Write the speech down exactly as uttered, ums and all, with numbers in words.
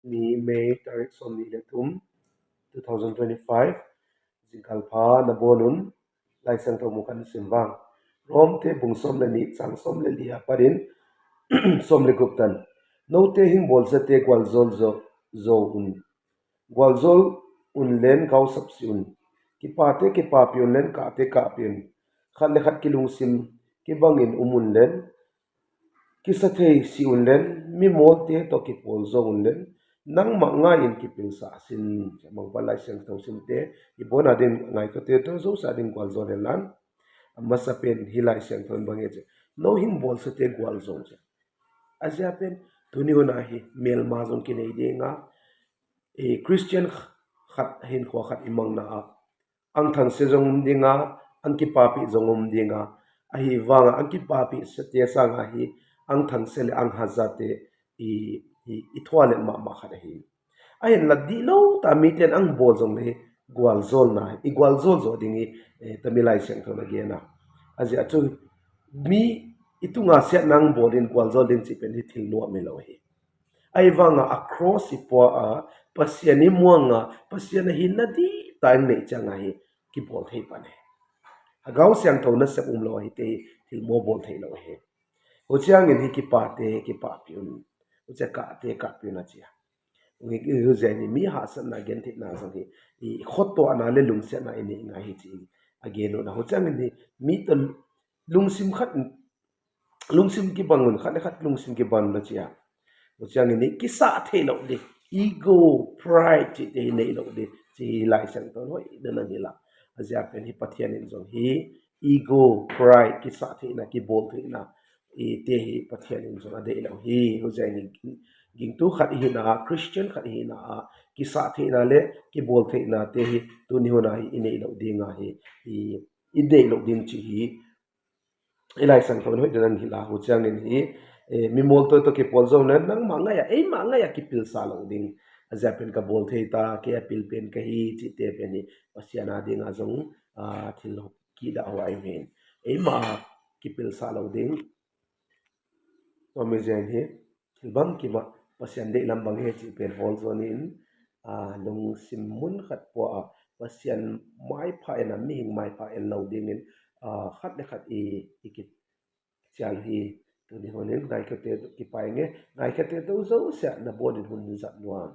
ni May tarik sawm nih le thum, two thousand twenty-five, zingkal pha na bawn un, Lai Siangtho mu kan sim vang. Rom te bung sawm le nih cang sawm le li a parin sawm le guk tan. Note hing bawlsiate gualzawl zo, zo un. Gualzawl un len gausap si un. Kipate kipapih un len kahte kahpih un. Khat le khat kilungsim kibangin um un len kisa thei si un len, mimawlte tawh kipawl zong un len, nangmah ngai-in kipilsa sin. Mangpa Lai Siangtho simte i bawn a ding, ngaikawte tawh zosa ding gualzawl hen lan. A masa pen hi Lai Siangtho in bang hi ci, no hing bawlsiate gualzawl ci. A zia pen tuni hun a hi melma zong kinei dinga, i Christian khat, hinkhua khat i mangna ah ang thangsia zong um dinga, ang kipapih zong um dinga, ahi vanga ang kipapih siate sanga hi ang thangsia le ang hazate i, i, i thualet mahmah khat ahi. A hinla dih lo ta mite in ang bawl zong le gualzawlna, i gualzawl zawh ding i, eh, tami Lai Siangtho na gena. A zia cu mi i tunga siatna ang bawl in gualzawl ding cih pen hi thil nuam hi lo hi. Ahi vanga a cross i pua a, Pasian i muanga, Pasian a hinna dih ta in neih cianga hi kibawl thei pan hi. A gau siangtho nasep um lo ahi te hi, thil mua bawl thei lo hi. Hu ciangin hi kipate kipahpih un, hu cia kahte kahpih un a cia. Hu zia ni mi hahsatna gentheihna zong hi, i khottuahna le lungsiatna i neih ngai hi ci a gen un a. Hu ciangin hi mi ta lungsim khat lungsim kibang un, khat le khat lungsim kibang un a cia. Hu ciangin hi kisah theih loh ding, ego, pride cihte hi neih loh ding ci hi Lai Siangtho in hoih na nang hi la. A zia pen hi Pathian in zong hi ego, pride, kisah theihna, kibawl theihna i te hi Pathian in zong a deih lo hi. Hu zia in hi ging, gingtu khat i hina a, Christian khat i hina a, kisah theihna le kibawl theihna te hi tuni hun a hi i neih loh dinga hi i, i neih loh ding ci hi. I Lai Siangtho in hoih dan hi la. Hu ciangin hi, eh, mimawl tawh tawh kipawl zong le nangmah ngaih a, eimah ngaih a kipilsa lo ding. A zia pen ka bawl thei ta, kei a pil pen ka hi cihte pen hi Pasian a dinga zong, ah, thil lo kidah huai hin. Eimah a kipilsa lo ding. Tua mi zia in hi thil bang kimah Pasian deih lam bang hi cih pen hawl zawn in, ah, lungsim mun khat pua a Pasian maipha in a mihing maipha en lo dingin, ah, khat le khat i, i kicial hi. Tuni hun in ngaikhiate kipai nge, ngaikhiate to zo sia na bawn in hun zat nuam.